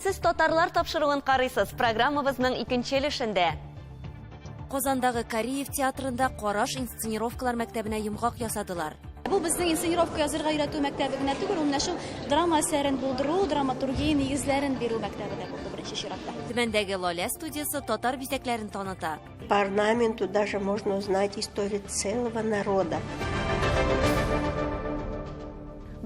Сез татарлар тапшыруын карыйсыз. Программабызның икенче өлешендә. Казандагы Кариев театрында Караш инсценировкалар мәктәбенә йомгак ясадылар. Бу безнең инсценировка язырга өйрәтү мәктәбе генә түгел, ул менә шул драма әсәрен булдыру, драматургия нигезләрен бирү мәктәбе дә булды беренче чиратта. Төмәндәге Лалә студиясе татар бизәкләрен таныта. По орнаменту даже можно узнать историю целого народа.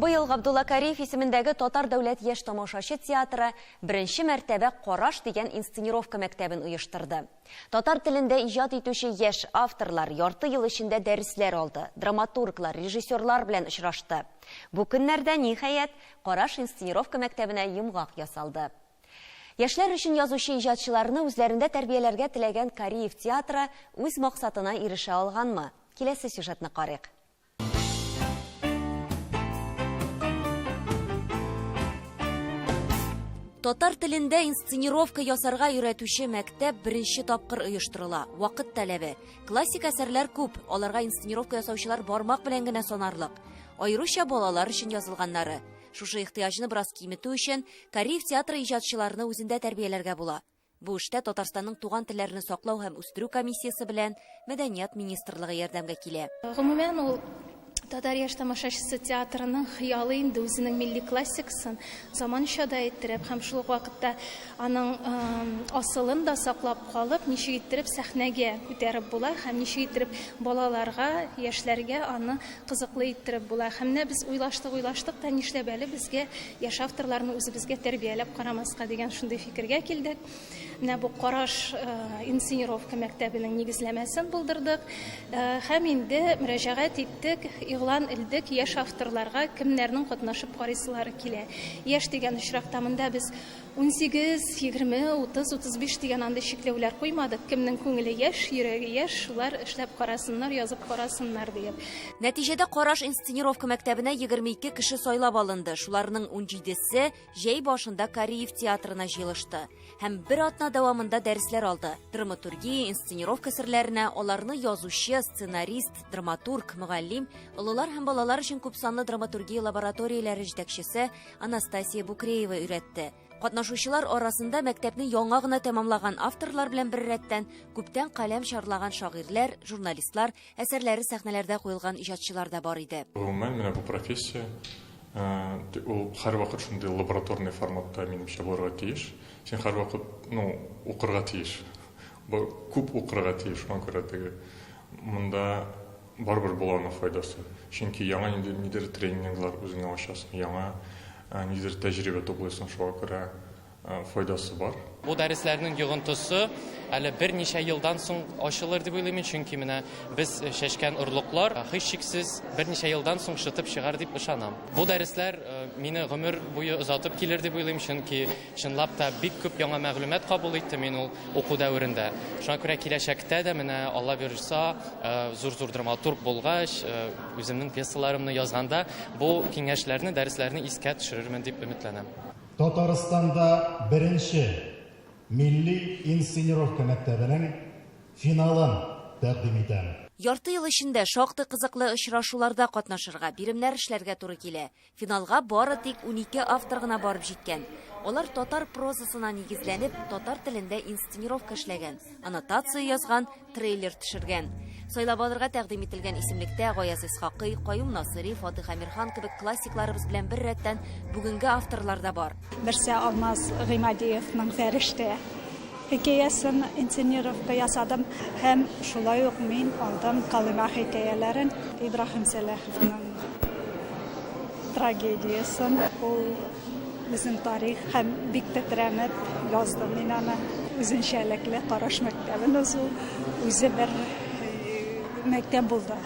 Быел Габдулла Кариев исемендәге Татар дәүләт яшь тамашачы театры беренче мәртәбә Караш дигән инсценировка мәктәбен оештырды. Татар телендә иҗат итүче яшь авторлар ярты ел эчендә дәресләр алды, драматурглар, режиссерлар белән очрашты. Бу көннәрдә, ниһаять, Караш инсценировка мәктәбенә йомгак ясалды. Яшьләр өчен язучы иҗатчыларны үзләрендә тәрбияләргә теләгән Кариев театры үз максатына ирешә алганмы? Киләсе сюжетны карыйк. Татар телендә инсценировка ясарга өйрәтүче мәктәп беренче тапкыр оештырыла. Вакыт таләбе. Классик әсәрләр күп, аларга инсценировка ясаучылар бармак белән генә санарлык. Аеруча балалар өчен язылганнары. Шушы ихтыяҗны бераз киметү өчен Кариев театры иҗатчыларны үзендә тәрбияләргә була. Бу эштә Татарстанның туган телләрне саклау һәм үстерү комиссиясе белән Мәдәният министрлыгы ярдәмгә килә. Гомумән, ул Татар яшь тамашачысы театрының хыялы инде үзенең милли классикасын заманча да иттереп һәм шул ук вакытта аның асылын да саклап калып, ничек иттереп сәхнәгә күтәреп була һәм ничек иттереп балаларга, яшьләргә аны кызыклы иттереп була. Һәм менә без уйлаштык-уйлаштык та, нишләп әле безгә яшь авторларны үзебезгә тәрбияләп карамаска дигән шундый фикергә килдек. Менә бу Караш инсценировка мәктәбенең нигезләмәсен булдырдык һәм инде мөрәҗәгать иттек, игълан элдек яшь авторларга, кемнәрнең катнашып карыйсылары килә. Яшь дигән очракта монда без 18, 20, 30, 35 дигән андый чикләүләр куймадык. Кемнең күңеле яшь, йөрәге яшь, шулар эшләп карасыннар, язып карасыннар диеп. Нәтиҗәдә Караш инсценировка мәктәбенә 22 кеше сайлап алынды. Шуларның унҗидесе җәй башында Кариев театрына җыелышты һәм бер атна дәвамында дәресләр алды. Драматургия, инсценировка серләренә аларны язучы, сценарист, драматург, мөгаллим, олылар һәм балалар өчен күпсанлы драматургия лабораторияләре җитәкчесе Анастасия Букреева өйрәтте. Катнашучылар арасында мәктәпне яңа гына тәмамлаган авторлар белән беррәттән күптән каләм чарлаган шагыйрьләр, журналистлар, әсәрләре сәхнәләрдә куелган иҗатчылар да бар иде. Гомумән, менә бу профессия, ул һәрвакыт шундый лабораторный форматта, минемчә, булырга тиеш. Син һәрвакыт, ну, укырга тиеш. Күп укырга тиеш, шуңа күрә теге монда Барыбер була аның файдасы. Чөнки яңа нинди нидер тренинглар үзеңә ачасың, яңа ниндидер тәҗрибә туплыйсың, шуңа күрә файдасы бар. Бу дәресләрнең йогынтысы әле берничә елдан соң ачылыр дип уйлыйм мин, чөнки менә без чәчкән орлыклар һичшиксез берничә елдан соң шытып чыгар дип ышанам. Бу дәресләр мине гомер буе озатып килер дип уйлыйм, чөнки Чынлап та, бик күп яңа мәгълүмат кабул иттем мин ул уку дәверендә. Шуңа күрә киләчәктә дә менә, Алла бирса, зур-зур драматург булгач, үземнең пьесаларымны язганда бу киңәшләрне, дәресләрне искә төшерермен дип өметләнәм. Татарстанда беренче милли инсценировка мәктәбенең финалын тәкъдим итәм. Ярты ел эчендә шактый кызыклы очрашуларда катнашырга, биремнәр эшләргә туры килә. Финалга бары тик 12 автор гына барып җиткән. Алар татар прозасына нигезләнеп, татар телендә инсценировка эшләгән, аннотация язган, трейлер төшергән. Сайлап алырга тәкъдим ителгән исемлектә Гаяз Исхакый, Каюм Насыйри, Фатих Әмирхан кебек классикларыбыз белән беррәттән бүгенге авторлар да бар. Берсе Алмаз Гыймадиевның Фәрештә хикәясен инсценировка ясадым һәм шулай ук мин алдым Колыма хикәяләрен, Ибраһим Сәләховның трагедиясен. Ул безнең тарих һәм бик тетрәнеп яздым мин аны. Үзенчәлекле караш мәктәбен узу үзе бер мәктәп булды.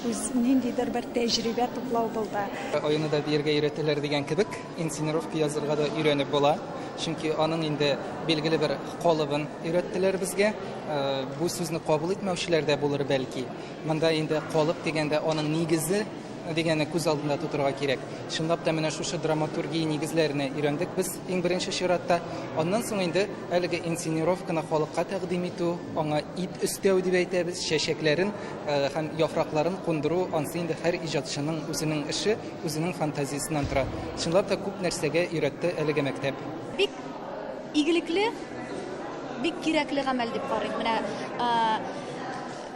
Үз ниндидер бер тәҗрибә туплау булды. Аюны да биергә өйрәтәләр дигән кебек, инсценировка язырга да өйрәнеп була. Чөнки аның инде билгеле бер калыбын өйрәттеләр безгә. Бу сүзне кабул итмәүчеләр дә булыр бәлки. Монда инде калып дигәндә аның нигезе дигәнне күз алдында тотырга кирәк. Чынлап та менә шушы драматургия нигезләренә өйрәндек без иң беренче чиратта. Аннан соң инде әлеге инсценировканы халыкка тәкъдим итү, аңа ит өстәү дип әйтәбез, чәчәкләрен һәм яфракларын кундыру, ансы инде һәр иҗатчының үзенең эше, үзенең фантазиясеннән тора. Чынлап та күп нәрсәгә өйрәтте әлеге мәктәп. Бик игелекле, бик кирәкле гамәл дип карыйм. Менә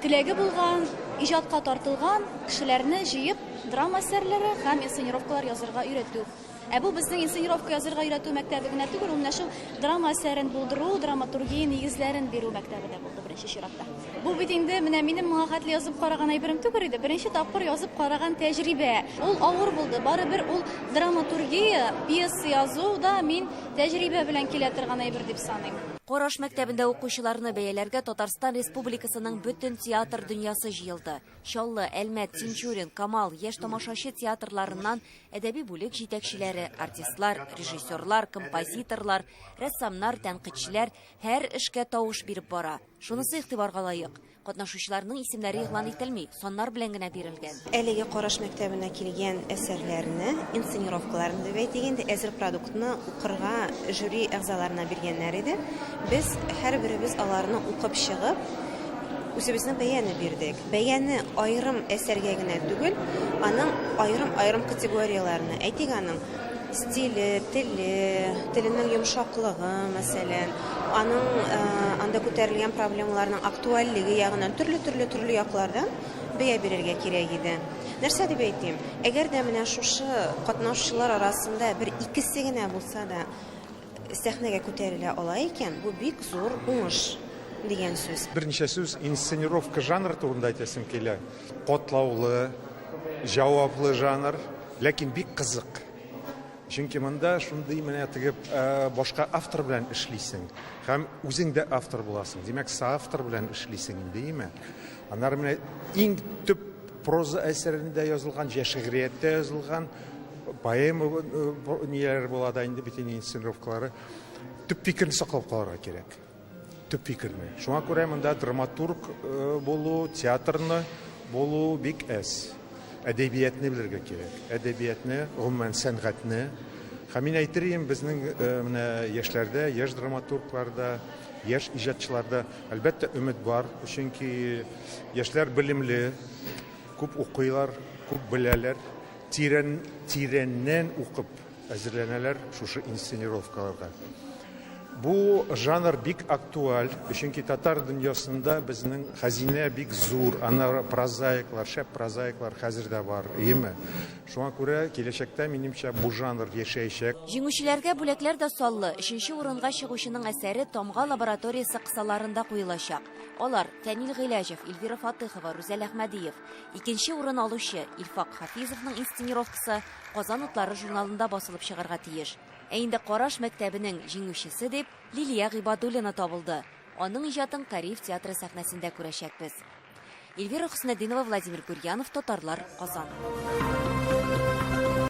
теләге булган, иҗатка тартылган кешеләрне җыеп, драма әсәрләре һәм инсценировкалар язырга өйрәтү. Ә бу безнең инсценировка язырга өйрәтү мәктәбе генә түгел, ул менә шул драма әсәрен булдыру, драматургия нигезләрен бирү мәктәбе дә булды беренче чиратта. Бу бит инде менә минем моңа хәтле язып караган әйберем түгел иде, беренче тапкыр язып караган тәҗрибә. Ул авыр булды, барыбер ул драматургия, пьеса язу да мин тәҗрибә белән килә торган әйбер дип саныйм. Караш мәктәбендә укучыларны бәяләргә Татарстан Республикасының бөтен театр дөньясы җыелды. Чаллы, Әлмәт, Тинчурин, Камал, Яшь тамашачы театрларыннан әдәби бүлек җитәкчеләре, артистлар, режиссерлар, композиторлар, рәссамнар, тәнкыйтьчеләр һәр эшкә тавыш биреп бара. Шунысы игътибарга лаек, катнашучыларның исемнәре игълан ителми, саннар белән генә бирелгән. Әлеге Караш мәктәбенә килгән әсәрләрне, инсценировкаларны дип әйтик инде, әзер продуктны укырга жюри әгъзаларына биргәннәр иде. Без һәрберебез аларны укып чыгып, үзебезнең бәяне бирдек. Бәяне аерым әсәргә генә түгел, аның аерым-аерым категорияләренә, әйтик, аның стиле, теле, теленең йомшаклыгы, мәсәлән, аның анда күтәрелгән проблемаларның актуальлеге ягыннан төрле-төрле төрле яклардан бәя бирергә кирәк иде. Нәрсә дип әйтим? Әгәр дә менә шушы катнашучылар арасында бер икесе генә булса да сәхнәгә күтәрелә ала икән, бу бик зур уңыш дигән сүз. Берничә сүз инсценировка жанры турында әйтәсем килә. Катлаулы, җаваплы жанр, ләкин бик кызык. Чөнки монда шундый менә теге башка автор белән эшлисең һәм үзең дә автор буласың. Димәк, соавтор белән эшлисең инде, име? Аннары менә иң төп проза әсәрендә язылган, җә шигърияттә язылган поэма ниләр була да инде бит инде инсценировкалары. Төп фикерне саклап калырга кирәк. Төп фикерне. Шуңа күрә монда драматург булу, театрны булу бик әз. Әдәбиятны белергә кирәк. Әдәбиятны, гомумән сәнгатьне. Һәм мин әйтер идем, безнең менә яшьләрдә, яшь драматургларда, яшь иҗатчыларда, әлбәттә, өмет бар. Чөнки яшьләр белемле, күп укыйлар, күп беләләр. Тирән, тирәннән укып әзерләнәләр шушы инсценировкаларга. Бу жанр бик актуаль, чөнки татар дөньясында безнең хәзинә бик зур, ана прозаиклар, шәп прозаиклар хәзер дә бар, иеме? Шуңа күрә киләчәктә, минемчә, бу жанр яшәячәк. Җиңүчеләргә бүләкләр дә саллы. Өченче урынга чыгучының әсәре Тамга лабораториясе кысаларында куелачак. Алар, Фәнил Гыйләҗев, Эльвира Фатыхова, Рүзәл Әхмәдиев. Икенче урын алучы Илфак Хафизовның инсценировкасы Казан утлары журналында басылып чыгарга тиеш. Ә инде Караш мәктәбенең җиңүчесе дип Лилия Гыйбадуллина табылды. Аның иҗатын Кариев театры сәхнәсендә күрәчәкбез. Эльвира Хөснетдинова, Владимир Гурьянов, Татарлар, Казан.